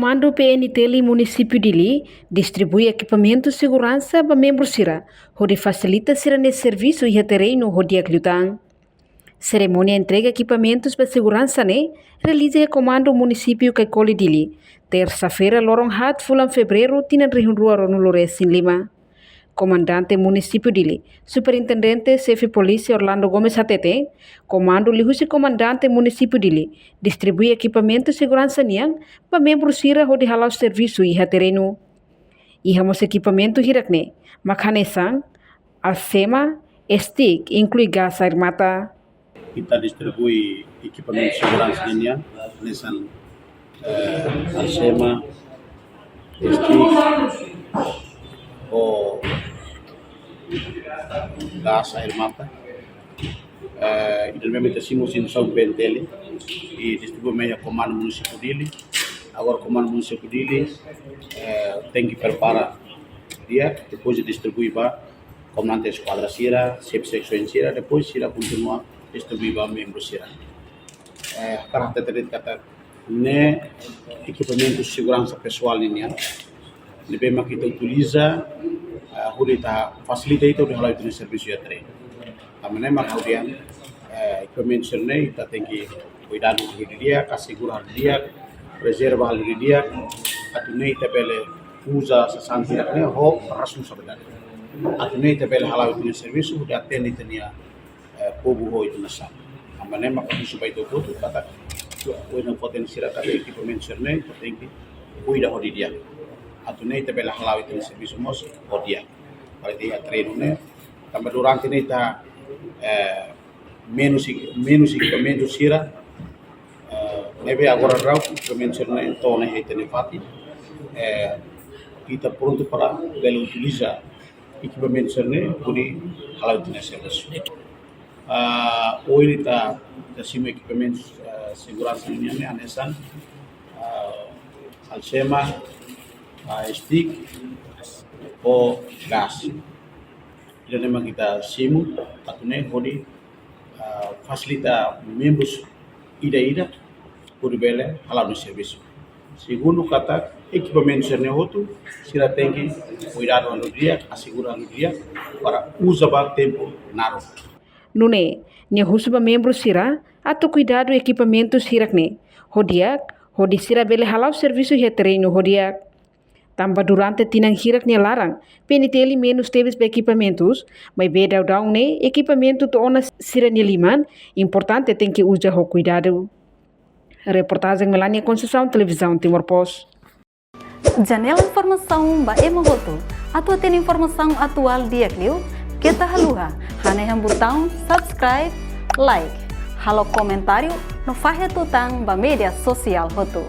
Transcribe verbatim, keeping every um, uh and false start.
Komandu P N T L Munisípiu Dili distribui ekipamentu seguransa ba membru sira, hodi fasilita sira-nia servisu iha terrenu ho di'ak liután. Serimónia entrega ekipamentus ba seguransa ne'e realiza iha Komandu Munisípiu Caicoli Dili, tersa-feira loron haat fulan Fevereiru tinan rihun rua ruanulu resin lima. Komandante Munisípiu Dili, Superintendente Xefe Polísia Orlando Gomes hateten, komandu liuhusi Komandante Munisípiu Dili distribui ekipamentu seguransa nian ba membru sira hodi hala'o servisu iha terrenu. Iha mós ekipamentu hirak ne'e, mak hanesan alxema, stick, inklui gás air mata. Ita distribui ekipamentu seguransa nian, hanesan, eh, alxema, stick, ho gás air mata. Eh, ida-ne'e ita simu, simu só P N T L, i distribui mai iha Komandu Munisípiu Dili. Agora Komandu Munisípiu Dili, eh, tenke prepara di'ak, depois distribui ba komandante eskuadra sira, xefe seksaun sira, depois sira kontinua distribui ba membru sira. Eh, hakarak hateten de'it katak ne'e ekipamentu seguransa pesoál nian, ne'ebé mak ita utiliza, eh, hodi ita fasilita ita hodi hala'o ita-nia servisu iha terrenu. Tanba ne'e mak ha'u dehan, eh, ekipamentu sira-ne'e ita tenke kuidadu halo didi'ak, asegura halo didi'ak, prezerva halo didi'ak, atu nune'e ita bele uza sasán sira-ne'e ho responsabilidade. Atu nune'e ita bele hala'o ita-nia servisu hodi atende ita-nia, eh, povu ho ita-nia nasaun. Tanba ne'e mak ha'u husu ba ita hotu-hotu katak, ohin ha'u fó-hatene sira katak ekipamentu sira-ne'e ita tenke kuida ho didi'ak. Atu nune'e ita bele hala'o ita-nia servisu mós ho di'ak. Para ita iha terrenu ne'e, tanba durante ne'e ita, eh, menus, menus ekipamentu sira, eh, ne'ebé agora daudaun ekipamentu sira-ne'e to'o ona iha ita-nia fatin, eh, ita prontu para bele utiliza ekipamentu sira-ne'e hodi hala'o ita-nia servisu. Ah, ohin ita, ita simu ekipamentu, eh, seguransa nian ne'e hanesan, ah, alxema, ah, stick, ho gás. Ida-ne'e mak ita simu, atu nune'e hodi, ah, fasilita membrus ida-idak hodi bele hala'o nia servisu. Segundu katak ekipamentu sira-ne'e hotu, sira tenke kuidadu halo di'ak, asegura halo di'ak, para uza ba tempu naruk. Nune'e, nia husu ba membru sira atu kuidadu ekipamentu hirak ne'e ho di'ak, hodi sira bele hala'o servisu iha terrenu ho di'ak. Tanba durante tinan hirak nia laran, P N T L menus tebes ba ekipamentus, maibé daudaun ne'e ekipamentu to'o ona sira-nia liman, importante tenke uza ho kuidadu. Reportajen Melania Conceição, Televizaun Timor Post. Janela informasaun ba ema hotu. Atu hatene informasaun atuál di'ak liu, keta haluha hanehan butaun subscribe, like, halo komentáriu no fahe tutan ba média sosiál hotu.